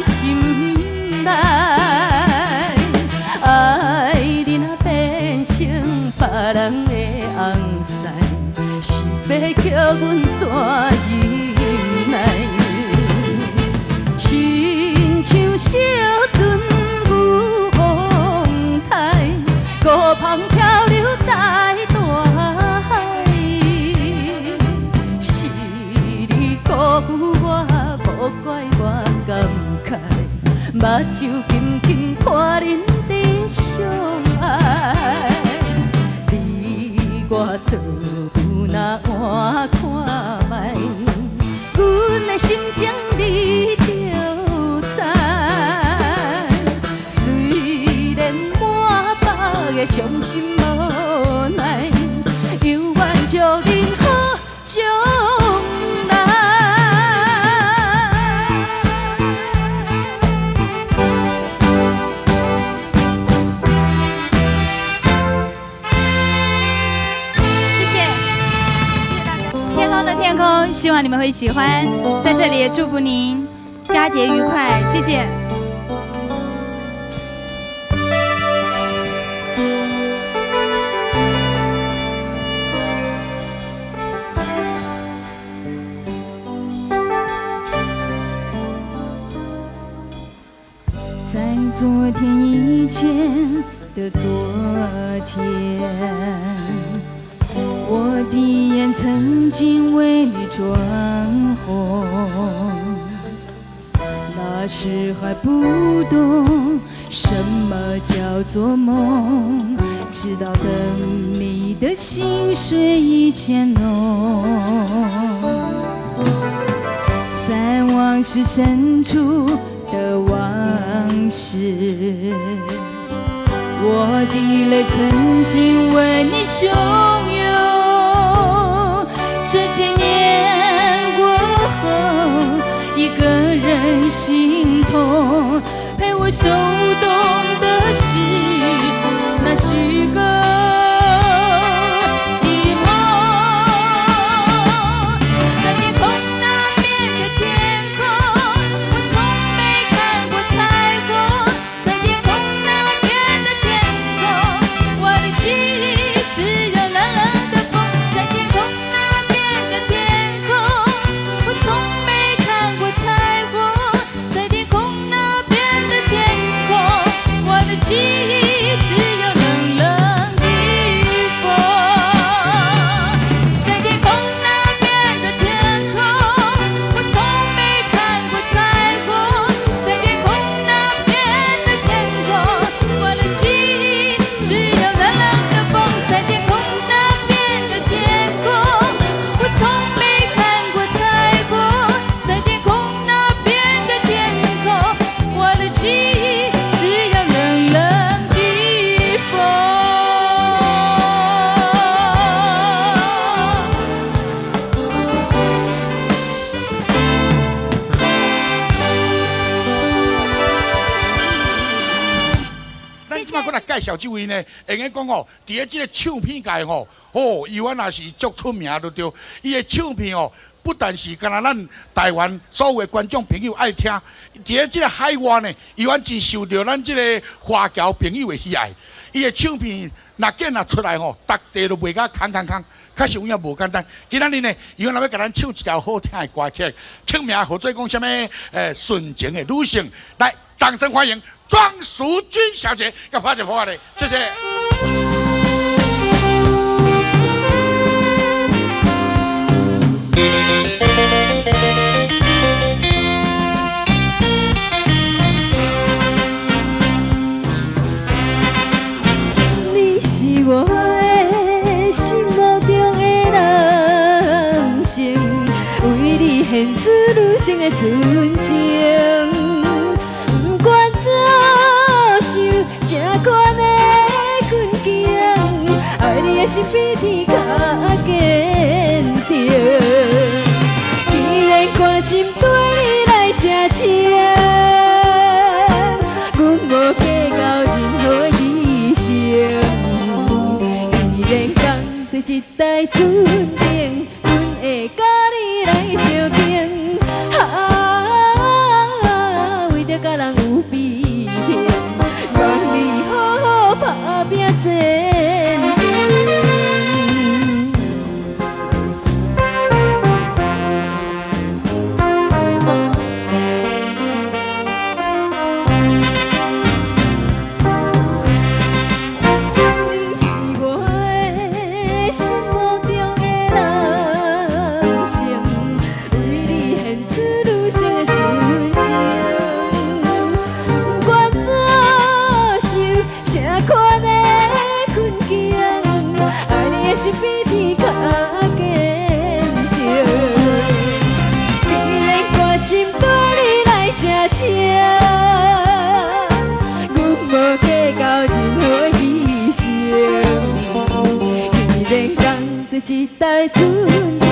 心內。愛你若變成別人的翁婿，是欲叫阮怎忍耐？親像小船牛風台，孤帆漂流在大海。是你辜負我，無怪我感慨，目睭金金看恁佇相愛。你我做牛若換看覓，阮的心情你著知。雖然滿腹的傷心無奈，猶願祝恁好將來。謝謝，謝謝大家。天空的天空，希望你們會喜歡。在這裡也祝福您佳節愉快，謝謝。在昨天以前的昨天，我的眼曾經為你轉紅，那時還不懂什麼叫做夢，直到等你的心睡意漸濃，在往事深處的往事，我的淚曾經為你洶湧。這些年過後，一個人心痛，陪我受凍的是那虛構的夢。在天空那邊的天空，我從沒看過彩虹。在天空那邊的天空，我的記憶只有冷冷的風。在天空那邊的天空，我從沒看過彩虹。在天空那邊的天空，我的記憶只有冷冷的風。在天空那邊的天空，我從沒看過彩虹。在天空那邊的天空，我的記憶只有冷冷的風。在天空那邊的天空，我從沒看過彩虹。在天空那邊的天空，我的記憶只有冷冷的風。咱這擺閣來介紹這位呢，會用講哦，佇咧這个唱片界吼，哦，猶原也是足出名就對。伊的唱片哦，不但是干焦咱台灣所有的觀眾朋友愛聽，佇咧這个海外呢，猶原真受著咱這个華僑朋友的喜愛。伊的唱片若見若出來吼，逐地都賣甲空空空，確實有影無簡單。今仔日呢，猶原欲共咱唱一條好聽的歌曲，曲名號做講啥物？純情的女性，來，掌聲歡迎莊淑君小姐，共拍一拍咧，謝謝。你是我的心目中的人生，為你獻出女性的純情，不管遭受啥款的困境，愛你的心比天較堅定。既然甘心綴你來這情，阮無計較任何犧牲。既然仝坐一台船頂，阮會佮你來相敬。啊，為著阮無計較任何犧牲，既然仝做一代尊榮，